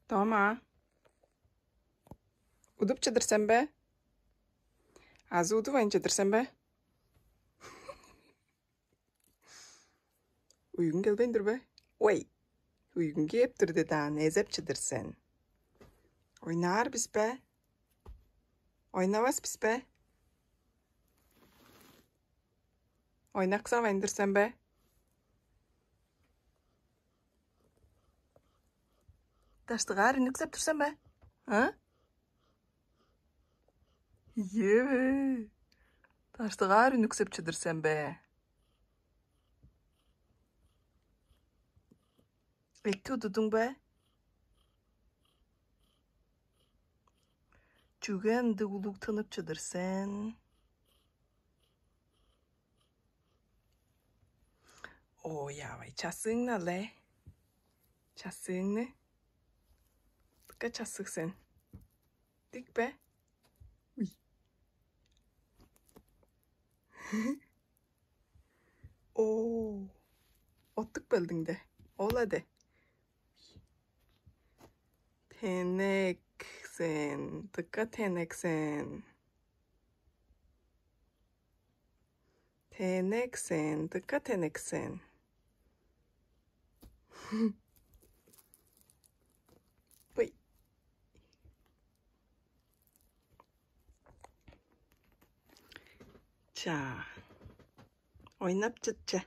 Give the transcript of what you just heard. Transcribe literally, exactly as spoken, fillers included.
Тома, удуп чыдыр сен бе? Азы удувайн чыдыр сен бе? Уйгуң келбейн тур бе? Ой, уйгуң кээп тур дедаан, эзеп чыдыр сен. Ойнаар бис бе? Ойнавас бис бе? Ойнаксавайн тур сен бе? Даштыгаар үнүксеп тур сен бе? А? Ийе-ве. Даштыгаар үнүксеп чыдыр сен бе? Эки удудуң бе? Чүге ындыг улуг тынып чыдыр сен? Ой, авай, часыыңны ал-ла. Часыыңны. Дыка часыг сен. Дик бе? Уй. Оо, оттук белдиң де. Ол-ла де. Тенек сен, дыка тенек сен. Тенек сен, дыка тенек сен. Ой. Ча, ойнап чыт че.